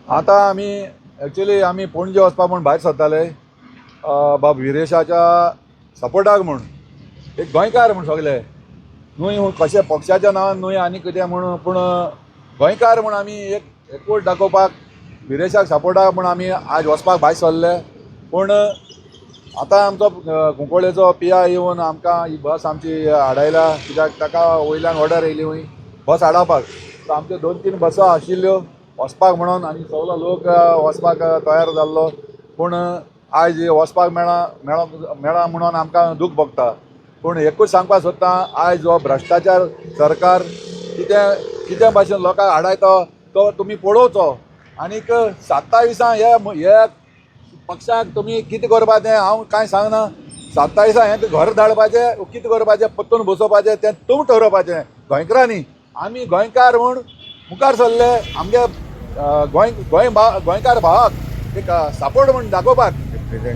आतां आमी एक्चुली आमी पणजे वचपाक म्हूण भायर सरताले बाब विरेशाच्या सपोर्टाक म्हूण, एक गोंयकार म्हूण सगळे न्हू कशें पक्षाच्या नांवान न्हय आनी कितें म्हूण, पूण गोंयकार म्हूण आमी एक एकवट दाखोवपाक विरेशाक सपोर्टाक म्हूण आमी आज वचपाक भायर सरले. पूण आतां आमचो कुंकळ्ळेचो पी I येवन आमकां ही बस आमची आडायल्या, कित्याक ताका वयल्यान ऑर्डर येयली हूंय बस आडावपाक. सो आमच्यो 2-3 बसो आशिल्ल्यो वचपाक म्हणून आनी सगलो लोक वचपाक तयार जाल्लो, पूण आयज वचपाक मेळा म्हणून आमकां दूख भोगता. पूण एकूच सांगपाक सोदता, आयज हो भ्रश्टाचार सरकार कितें कितें भाशेन लोकांक आडायता तो तुमी पळोवचो. आनीक 27 ह्या पक्षाक तुमी कितें करपाचें हांव कांय सांगना. 27 हें घर धाडपाचें, कितें करपाचें परतून बसोवपाचें तें तुमी ठरोवपाचें. गोंयकारांनी आमी गोंयकार म्हूण मुखार सरले, आमगे गोंय गोंय गोंयकार भावाक एक सपोर्ट म्हूण दाखोवपाक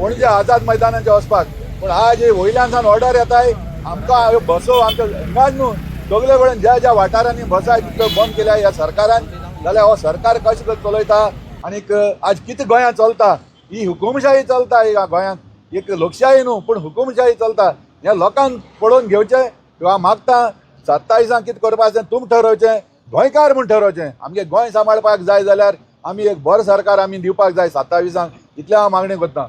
पणजे आझाद मैदानाचेर वचपाक. पूण आज वयल्यान सावन ऑर्डर येताय आमकां ह्यो बसो आमच्या हांगाच न्हू सगळे कडेन ज्या ज्या वाठारांनी बसाय तितल्यो बंद केल्या ह्या सरकारान, जाल्यार हो सरकार कशें चलयता आनीक आज कितें गोंयांत चलता, ही हुकुमशाही चलता ह्या गोंयांत, एक लोकशाही न्हू पूण हुकुमशाही चलता. ह्या लोकांक पळोवन घेवचें किंवा मागता 27 कितें करपाचें तुमी ठरोवचें, गोंयकार म्हूण ठरोवचें. आमगे गोंय सांबाळपाक जाय जाल्यार आमी एक बरो सरकार आमी दिवपाक जाय 27, इतलें हांव मागणी करतां.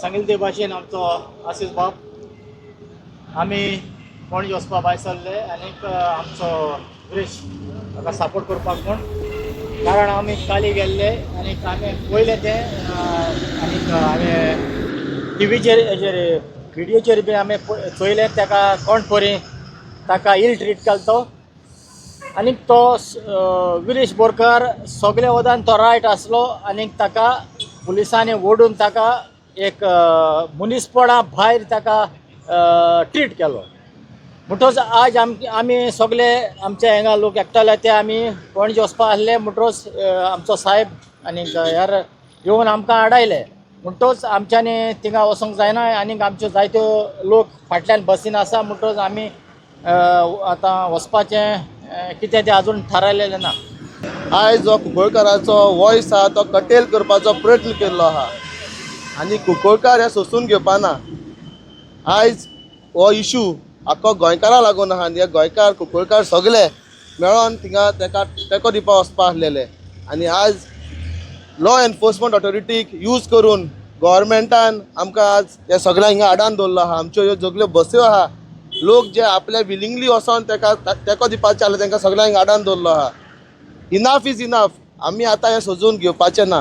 सांगिल्ले ते भाशेन आमचो आशिष बाब आमी पणजे वचपा भायर सरले आनीक आमचो विरेश ताका सपोर्ट करपाक म्हूण, कारण आमी काली गेल्ले आनीक आमी पळयलें तें आनीक हांवें टिवीचेर हेजेर व्हिडियोचेर बी आमी चोयलें ताका कोण परी ताका इल ट्रीट केलो तो आनीक तो विरेश बोरकार सगल्या वदान तो रायट आसलो आनीक ताका पुलिसांनी ओडून ताका एक मनीसपणा भायर ताका ट्रीट केलो. म्हणटोच आज आमी सगळे आमच्या हांगा लोक एकठांय ते आमी पणजे वचपा आसले, म्हणटोच आमचो साहेब आनीक यार येवन आमकां आडायले. म्हणटोच आमच्यांनी थिंगा वचोंक जायना आनीक आमच्यो जायत्यो लोक फाटल्यान बसीन आसा, म्हणटोच आमी आतां वचपाचें कितें तें आजून थारायलेलें ना. आयज जो कुंकळकाराचो वॉयस आहा तो कटेल करपाचो प्रयत्न केल्लो आहा आनी कुंकळकार हे सोंसून घेवपाना. आयज हो इशू आख्खो गोंयकारा लागून आहा आनी हे गोंयकार कुंकळकार सगळे मेळोन थिंगा तेका तेंको दिवपा वचपा आसलेले आनी आज लॉ एनफोर्समेंट ऑथॉरिटीक यूज करून गव्हर्मेंटान आमकां आज हे सगळ्यांक हिंगा आडान दवरलो आहा. आमच्यो ह्यो सगळ्यो बस्यो आहा, लोक जे आपले विलिंगली वचोन तेका तेंको दिवपाचे आसले तेंकां सगळ्यांक आडान दवरलो आहा. इनाफ is enough, आमी आतां हें सोजून घेवपाचें ना.